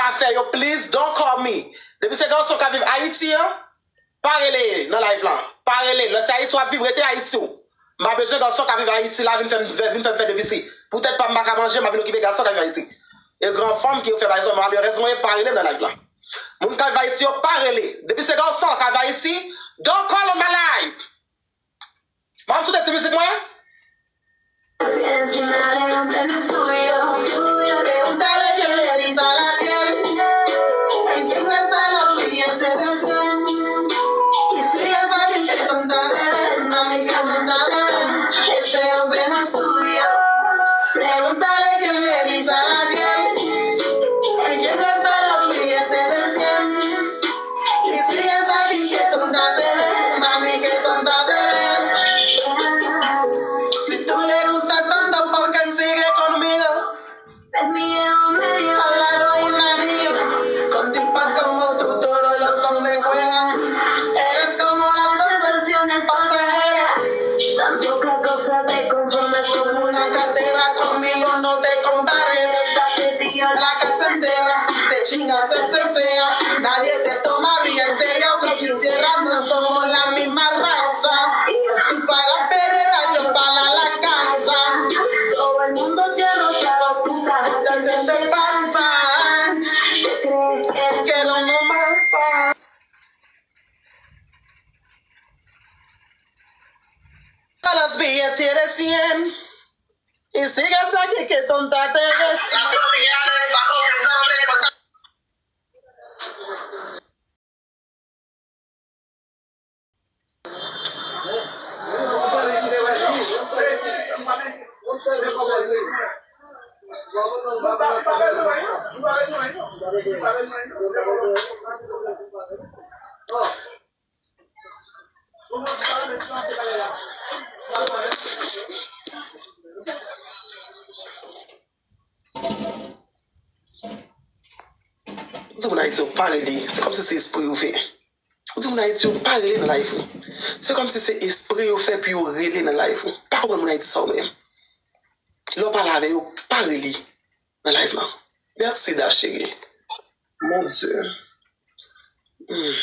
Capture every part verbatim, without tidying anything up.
afè yo, please, don't call me. Depi se gason k ap viv Ayiti an, pa rele nan live lan. Pa rele. Lè se Ayiti w ap viv, rete Ayiti w. M pa bezwen gason k ap viv Ayiti la vin fè m, vin fè m fè defisi. Poutèt pa m pa ka manje, m ap vin okipe gason k ap viv Ayiti. E gran fanm ki yo fè bagay sa, malerèzman, e pa rele m nan live lan. Moun k ap viv Ayiti yo, pa rele. Depi se gason k ap viv Ayiti, don't call on my live. Ban m soute ti mizik mwen. Pregúntale quién le eriza la piel, en quién gastan los billetes de cien. Y si es alguien que tonta te ves, mami, que tonta te ves, ese hombre no es tuyo. Pregúntale quién le eriza la piel, en quién gastan los billetes de cien. Y si es alguien que tonta te ves, mami, que tonta te ves. Si tú le gustas tanto, ¿por qué sigue conmigo? Al lado un anillo, con tipas como tú, todos los hombres juegan. Eres como las sensaciones pasajeras. Tan poca cosa te conformas con una cartera, conmigo no te compares. La casa entera te chinga, se cesea. Nadie te tomaría en serio, que quisiera, no somos la misma raza. Tú para Pereira, yo para la casa. Todo el mundo te rota los putas. Te, te, te pasa. Te crees que eres que no me pasa. A los billetes de cien. Y sigues aquí que tonta te ves. Ou di moun Ayiti yo pa rele, se kòmsi se espre yo fè. Ou di moun Ayiti yo pa rele nan live ou. Se kòmsi se espre yo fè pou yo rele nan live ou. Pa konprann moun Ayiti sa yo menm. Lè w pale avè yo, pa rele nan live lan. Merci, Dacheri. Mon Dieu. Hmm.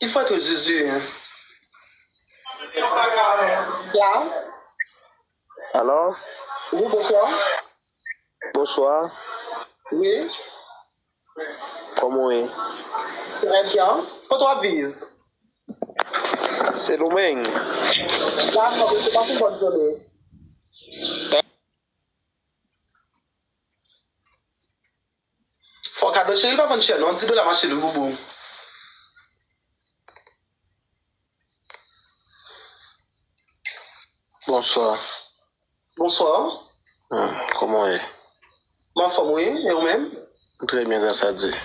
Il faut être Jésus, hein. Là? Allô? Oui, bonsoir. Bonsoir. Oui. Kòman w ye? Très bien. Kote w ap viv? Sendomeng. Dakò, mesye, pase yon bòn jounen. Fò kado cheri, li pa vann chè non, di dola mache lou boubou. Bonswa. Bonswa. Hmm, kòman w ye? M anfòm wi, e ou menm? Trè byen, gras a Dye.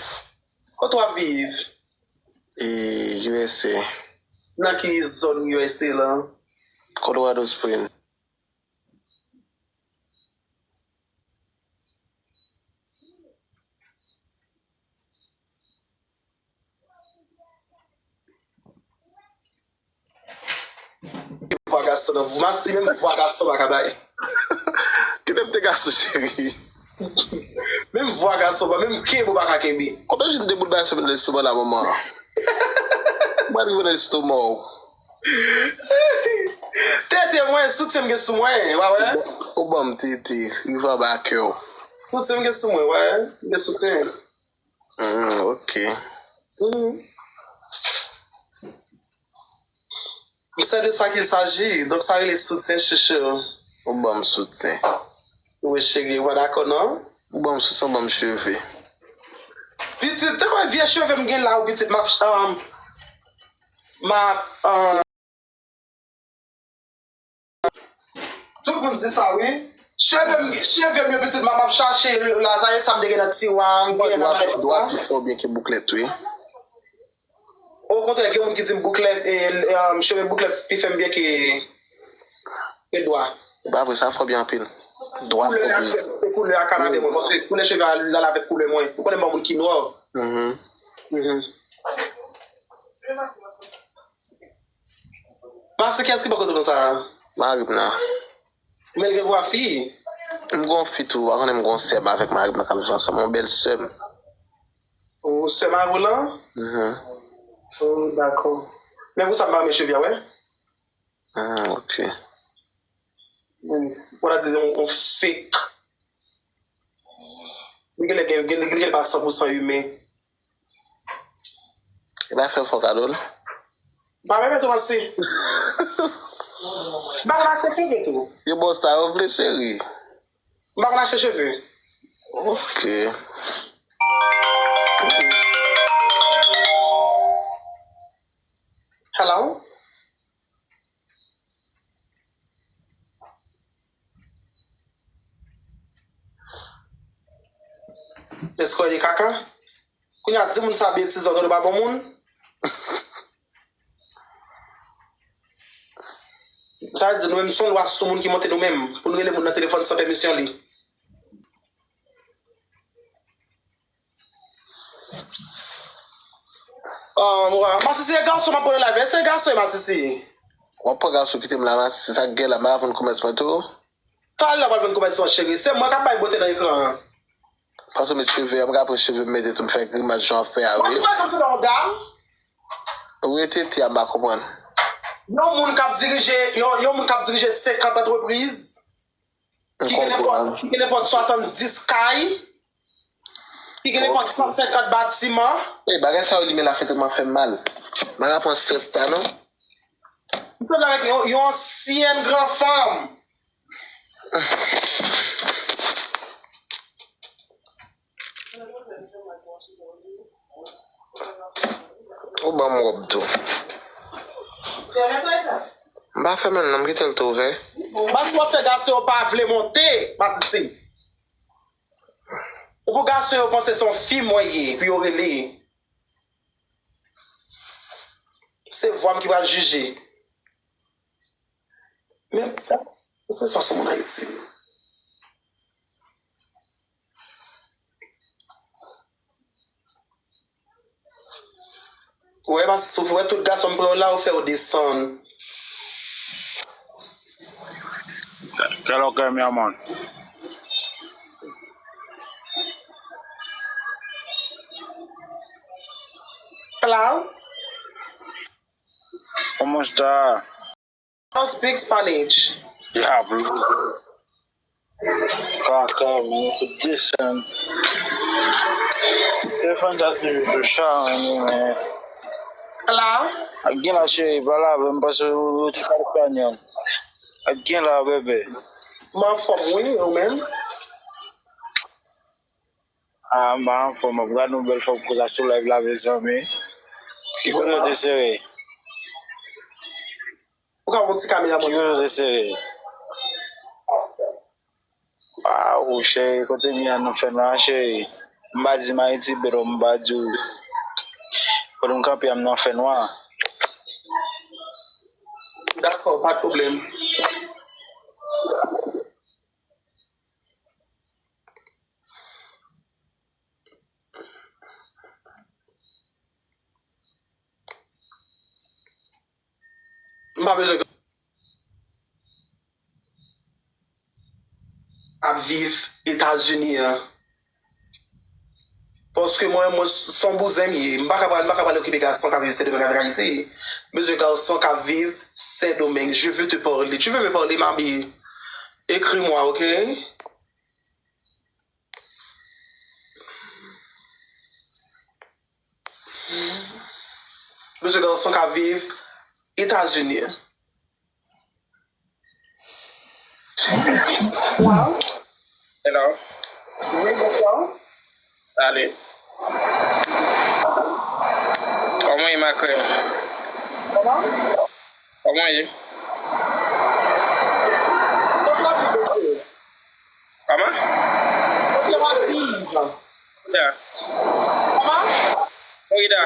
Kote w ap viv? E, U S A. Nan ki zòn U S A la? Colorado Springs. Vwa gason nan, vwa si menm vwa gason pa ka bay. Kite m te gason cheri. Menm vwa gason pa, menm kenbe w pa ka kenbe. Kote w jwenn de bout bagay sou men lestomak la, manman? Mwen rive nan lestomak w. Tete mwen, soutyen m gen sou mwen, w a wè? Ou ban m tete, rive anba kè w. Soutyen m gen sou mwen, w a wè? M gen soutyen. Hmm, ok. Mhm. C'est de ça qu'il s'agit. Donk sa rele soutyen, chouchou. Ou ban m soutyen. Wi, cheri, ou pa dakò, non? Ou ban m soutyen, ou ban m cheve. Pitit, te konn vye cheve m gen la, wi, pitit, m ap, um, m ap, um, Tout moun di sa, wi. Cheve m, cheve m yo, pitit, m ap chache lazaye sa m te gen nan tiwa, m gen nan dwa pi fò byen ke bouklèt, wi. Okontrè, gen moun ki di m bouklèt, e, e, cheve bouklèt pi fè m byen ke, ke dwa. E pa vre, sa fò byen anpil. Dwa fò byen. Koulè a, se koulè a kanapè mwen, paske koulè cheve a, l al avèk koulè mwen. Ou konnen m pa moun ki nwa. Mhm. Mhm. Pase kiyès ki bò kote konsa? Mari m nan. Men l gen vwa fi. M gon fi tou, ou pa konnen m gon sè m avèk mari m nan k ap viv ansanm, yon bèl sè m. Ou sè mari w lan? Mhm. Oh, dakò. Men pou sa m pa renmen cheve a, wè. Hmm, ok. Hmm. Ou ta di yon, yon fake. Li genlè gen, gen, li genlè pa san pou san imen. E pa fè fò kado l. M pa renmen tou, Pase. M pa konn achte cheve tou. Yo ba w sa yo vle, cheri. M pa konn achte cheve. Ok. Hello? Èske w di kaka? Kounye a, di moun sa betiz, ou tande pa bon moun? Sa vle di nou menm se yon lwa sou moun ki monte nou menm, pou nou rele moun nan telefòn san pèmisyon li. Ah, mwen, Masisi, e gason m ap pran nan live, èske e gason e Masisi? W ap pran gason kite m la, Masisi, sa k gen la, m ap vann komès mwen tou. Talè w ap vann komès mwen, cheri, se mwen k ap bay bote nan ekran an. Paske w met cheve a, m ka pran cheve m mete tou, m fè grimas jan w ap fè a, wi. Mwen, mwen, mwen, mwen, mwen, Ou rete ti a, m pa konprann. Yon moun k ap dirije, yon, yon moun k ap dirije senkant antrepriz, ki gen nenpòt, ki gen nenpòt swasanndis kay, ki gen nenpòt san senkant batiman. E, bagay sa yo li men la fè tèlman fè m mal. M pa ka pran strès sa non. M sanble avèk yon, yon ansyèn gran fanm. Ou ban m wòb tou. M pa fèmen l non, m kite l tou ouvè. Basi w ap fè gason yo pa vle monte, Masisi. Ou pou gason yo panse se yon fi mwen ye, pou yo rele. Se vwa m ki pral jije. Men, èske sa se moun Ayiti? Ou wè, Masisi, ou wè tout gason m pran yo la, ou fè yo desann. Qué es lo que, mi amor? Hello? ¿Cómo está? I don't speak Spanish. Diablo. Kaka, men, fout desann. Telefòn sa toujou sou chaj, men. Hello? Ak gen la, cheri, pale avè m, paske ou, ou te pale espanyòl. Ak gen la, bebe. M anfòm, wi, ou menm? Ah, m pa anfòm, m ap gade yon bèl fanm konsa sou live la, mezanmi. Ki kote w te sere? Ou ka pran ti kamera mwen. Ki kote w te sere? Waw, cheri, kote m ye a nan fènwa, cheri? M pa di m Ayiti, bro, m pa di w. Kote m kanpe a, m nan fènwa. Dakò, pa t pwoblèm. M pa bezwen ap viv Etazini an. Paske mwen, mwen, se yon bouzen m ye. M pa ka pral, m pa ka pral okipe gason k ap viv Sendomeng avèk Ayiti. M bezwen gason k ap viv Sendomeng. Je veux te parler. Tu veux me parler, ma belle? Écris-moi, ok? Mesye gason k ap viv Etazini. Wow. Hello. Wi, bonswa. Salut. Kòman w ye, ma crème? Kòman? Kòman w ye? Kòman? Kote w ap viv? Kòman? Florida.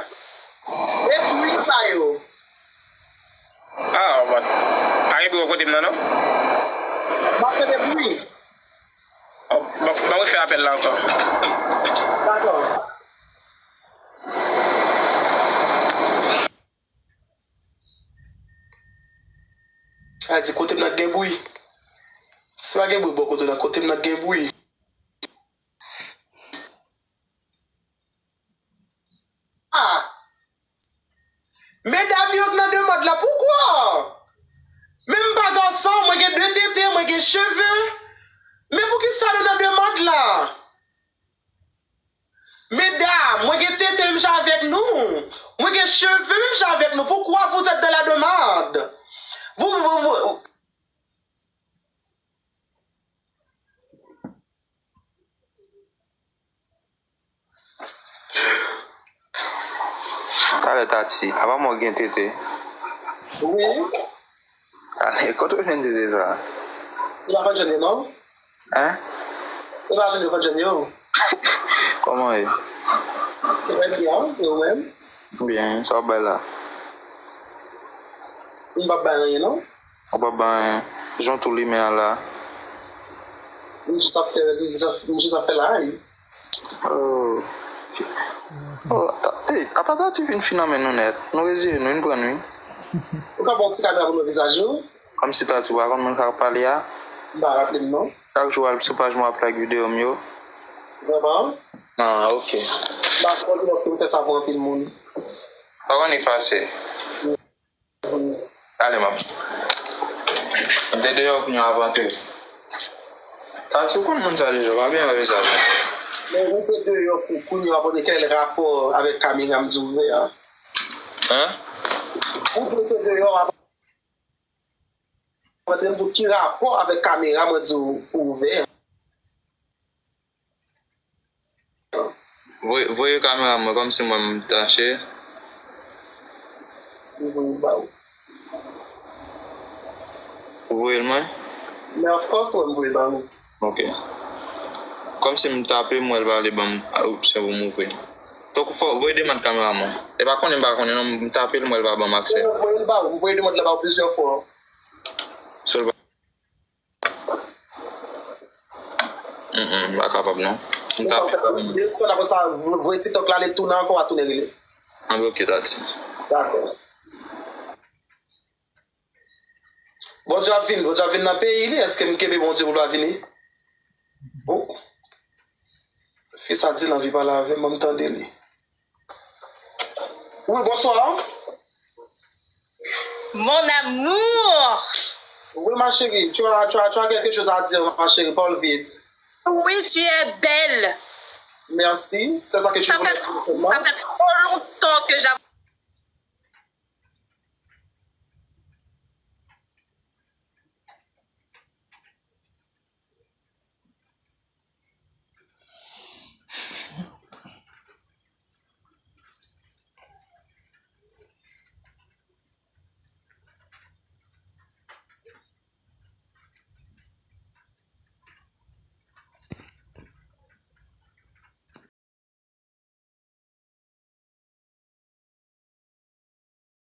E bri sa yo? Ah, but pa gen bri kote m nan, non. M ap tande bri. Oh, ban, ban mwen fè apèl la ankò. Dakò. a di kote m nan gen bri. Si pa gen bri bò kote w nan, kote m nan gen bri. Ah! Medam yo k nan demande la, poukwa? Men m pa gason, mwen gen de tete, mwen gen cheve. Men poukisa nou nan demande la? Medam, mwen gen tete menm jan avèk nou. Mwen gen cheve menm jan avèk nou. Pourquoi vous êtes dans la demande? Vous, vous, vous, Talè Tati, apa mwen gen tete? Wi. Talè, kote w jwenn tete sa? Ou pa konn jwenn yo, non? Hein? Ou pa jwenn yo, konn jwenn yo. Kòman w ye? Trè byen, e ou menm? Byen, sa w ap bay la? M p ap bay anyen, non. Ou p ap bay anyen. Jan w tou limen an la. M jis ap fè, m jis, m jis ap fè live. Oh. Oh, ta, hey, apa Tati vin fin nan men nou nèt? Nou reziye nou, vin pran nou. Ou ka ba yon ti kamera pou nou vizaj ou? Kòmsi Tati pa konn moun k ap pale a. M pa raple m non. Chak jou w al sou paj mwen w ap like videyo m yo. Vrèman? Ah, ok. M pa konn lòske m fè sa pou anpil moun. Pa konn ki pase. Ale, m ap. M te deyò kounye a ap antre. Tati, ou konn moun sa deja, w pa byen wè vizaj mwen. Men ou te deyò kou-, kounye a ap antre, kèl rapò avèk kamera m di w ouvè a? Hein? Ou di w te deyò ap antre, m di w ki rapò avèk kamera mwen di w ouvè a? Voye, voye kamera mwen kòmsi mwen m tache. M voye l ba ou. Ou voye l mwen? Men of course, wè m voye l ba ou. Ok. Kòmsi m tape, m wè l pa vle ban m opsyon pou m ouvri l. Donk, fò, voye demann kamera mwen. E pa konnen, m pa konnen, non, m tape l, m wè l pa ban m aksè. M voye l ba ou, m voye demann la ba ou plizyè fwa. So l pa Mm, mm, m pa kapab non. M ta fè sa. Desann apre sa, voye TikTok la, ale tounen ankò, w a tounen rele. Anben, ok, Tati. Dakò. Bondye ap vin, Bondye ap vin nan peyi li, èske m kenbe Bondye pou l pa vini? Oh. Fi sa di l anvi pale avè m, ban m tande li. Wi, bonswa. Mon amour! Oui, ma chérie, tu as, tu as, tu as quelque chose à dire, ma chérie, parle vite. Oui, tu es belle. Merci, c'est ça que tu voulais dire seulement. Ça fait trop longtemps que j'ai